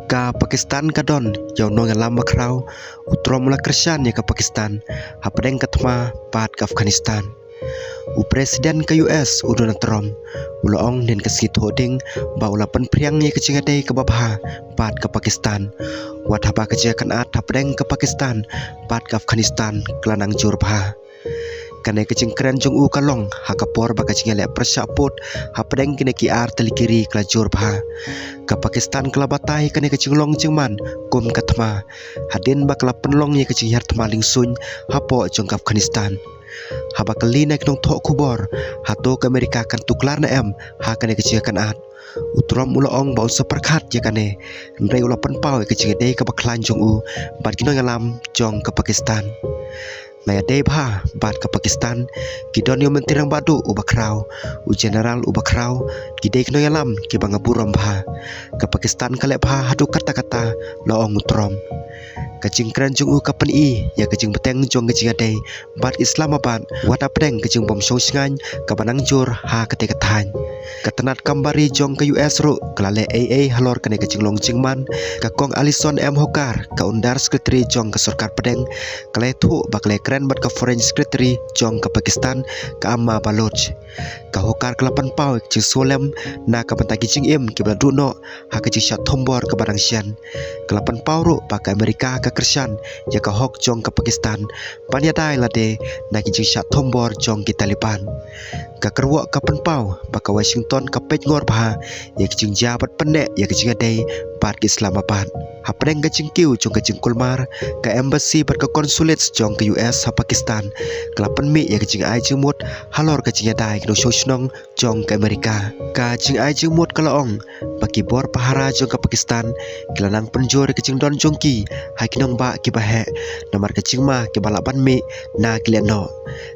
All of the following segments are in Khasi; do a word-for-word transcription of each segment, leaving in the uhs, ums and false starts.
Ka Pakistan ka don ïa u nongïalam bakhraw. U Trump u la kyrshan ïa ka Pakistan hapdeng ka thma bad ka Afghanistan. U President ka U S u Donald Trump u la ong hynnin ka sngi Thohdieng ba u la pynphriang ïa ka jingïadei kaba bha bad ka Pakistan, wat haba ka jingïakynad hapdeng ka Pakistan bad ka Afghanistan ka la nang jur bha. Kane ka jingkren jong u ka long ha ka por ba ka jingïaleh pyrshah pud hapdeng kine ki ar tylli ki ri ka la jur bha. Ka Pakistan ka la batai kane ka jinglong jingman kum ka thma hadien ba ka la pynlong ïa ka jinghiar thma liengsuiñ hapoh jong ka Afghanistan. Haba kylli na ki nongthoh khubor hato ka Amerika kan tuklar ne em ha kane ka jingïakynad, u Trump u la ong ba un sa pyrkhat ïa kane, hynrei u la pynpaw ïa ka jingïadei kaba khlaiñ jong u bad ki nongïalam jong ka Pakistan. Nga ïadei bha bad ka Pakistan, ki don ïa u Myntri Rangbah Duh uba khraw, u General uba khraw, ki dei ki nongïalam kiba nga burom bha. Ka Pakistan ka leh bha haduh katta katta, la ong u Trump. Ka jingkren jong u ka pyni ïa ka jingbteng jong ka jingïadei bad Islamabad wat hapdeng ka jingbym shong shngaiñ kaba nang jur ha katei ka thaiñ. Ka tnad kam bar ri jong ka U S ruh ka la leh ei ei halor kane ka jinglong jingman. Ka Kong Alison M Hooker, ka Under Secretary jong ka sorkar pdeng, ka la ïathuh ba ka la ïakren bad ka Foreign Secretary jong ka Pakistan, ka Amma Baloch. Ka Hooker ka la pynpaw ïa ka jingsngewlem na ka bynta ki jingim kiba la duh noh ha ka jingshah thombor kaba dang shen. Ka la pynpaw ruh ba ka Amerika ka kyrshan ïa ka hok jong ka Pakistan ban ïada ïalade na ki jingshah thombor jong ki Taliban. Ka kyrwoh ka pynpaw ba ka Washington ka peitngor bha ïa ki jingjia bad pynneh ïa ka jingïadei bad ka Islamabad. Hapdeng ka jingkiew jong ka jingkulmar, ka embassy bad ka consulate jong ka U S ha Pakistan ka la pynmih ïa ka jingai jingmut halor ka jingïada ïa ki nongshong shnong jong ka Amerika. Ka jingai jingmut ka la ong ba ki bor pahara jong ka Pakistan ki la nang pynjur ïa ka jingdon jong ki ha ki nongbah kiba heh namar ka jingma kiba lah ban mih na ki lehnoh.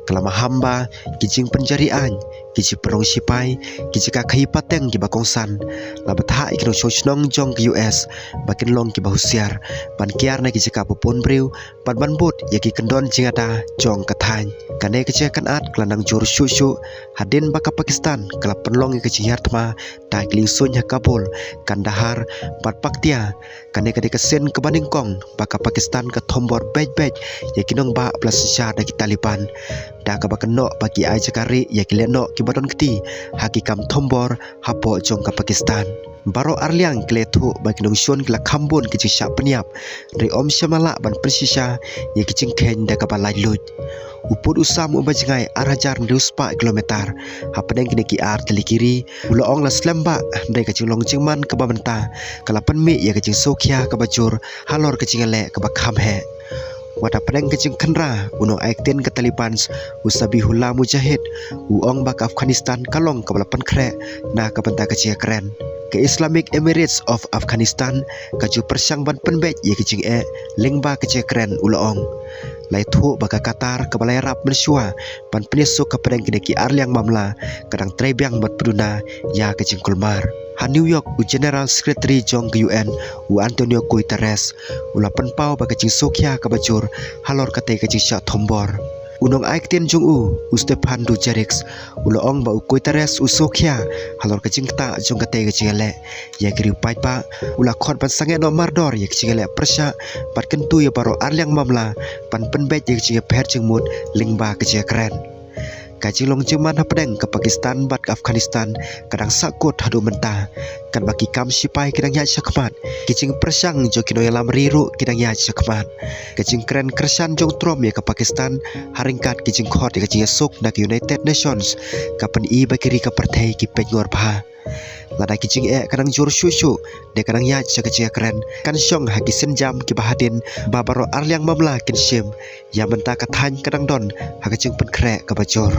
Ka la maham ba ki jingpynjari aiñ, ki jingpynrung shipai, ki jaka khaïi pateng kiba kongsan la bthah ïa ki nongshong shnong jong ka U S ba kin long kiba husiar ban kiar na ki jaka ba bun briew bad ban bud ïa ki kyndon jingïada jong ka thaiñ. Kane ka jingïakynad ka la nang jur shuh shuh hadien ba ka Pakistan ka la pynlong ïa ka jinghiar thma da ki liengsuiñ ha Kabul, Kandahar bad Paktia. Kane ka dei ka sien kaba nyngkong ba ka Pakistan ka thombor beit beit ïa ki nongbah ba la synshar da ki Taliban, da kaba kynnoh ba ki ai jaka rieh ïa ki lehnoh kiba don kti ha ki kam thombor hapoh jong ka Pakistan. Baroh arliang ki la ïathuh ba ki nongshun ki la kham bun ki jingshah pynïap, hynrei ym shym la lah ban pynshisha ïa ki jingkheiñ da kaba laitluid. U pud u sam uba jngai ar hajar hynriew spah kilometer hapdeng kine ki ar tylli ki ri, u la ong la slem bha, hynrei ka jinglong jingman kaba mynta ka la pynmih ïa ka jingsngewkhia kaba jur halor ka jingïaleh kaba kham heh. Wat hapdeng ka jingkhynra, u nongai ktien ka Taliban, u Zabihullah Mujahid, u ong ba ka Afghanistan ka long kaba la pynkhreh na ka bynta ka jingïakren. Ka Islamic Emirates of Afghanistan ka ju pyrshang ban pynbeit ïa ka jingeh lyngba ka jingïakren, u la ong. La ïathuh ba ka Qatar kaba la ïarap mynshuwa ban pynïasuk hapdeng kine ki arliang mamla ka dang trei biang ban pyndonkam ïa ka jingkulmar. Ha New York, u General Secretary jong ka U N, u Antonio Guterres, u la pynpaw ba ka jingsngewkhia kaba jur halor katei ka jingshah thombor. U nongai ktien jong u, u Stephane Dujarric, u la ong ba u Guterres u sngewkhia halor ka jingktah jong katei ka jingïaleh ïa ki riewpaidbah, u la khot ban sangeh noh mardor ïa ka jingïaleh pyrshah bad kyntu ïa baroh arliang mamla ban pynbeit ïa ka jingïapher jingmut lyngba ka jingïakren. Ka jinglong jingman hapdeng ka Pakistan bad ka Afghanistan ka dang sahkut haduh mynta, katba ki kam shipai ki dang ïaid shakhmat, ki jingpyrshang jong ki nongïalam ri ruh ki dang ïaid shakhmat. Ka jingkren kyrshan jong u Trump ïa ka Pakistan ha ryngkat ki jingkhot ïa ka jingïasuk na ka United Nations ka pyni ba ki ri ka pyrthei ki peitngor bha. Lada ki jingeh ka dang jur shuh shuh, ne ka dang ïaid sha ka jingïakren, kan shong ha ki sienjam kiba hadien ba baroh arliang mamla kin shim. Ïa mynta ka thaiñ ka dang don ha ka jingpynkhreh kaba jur.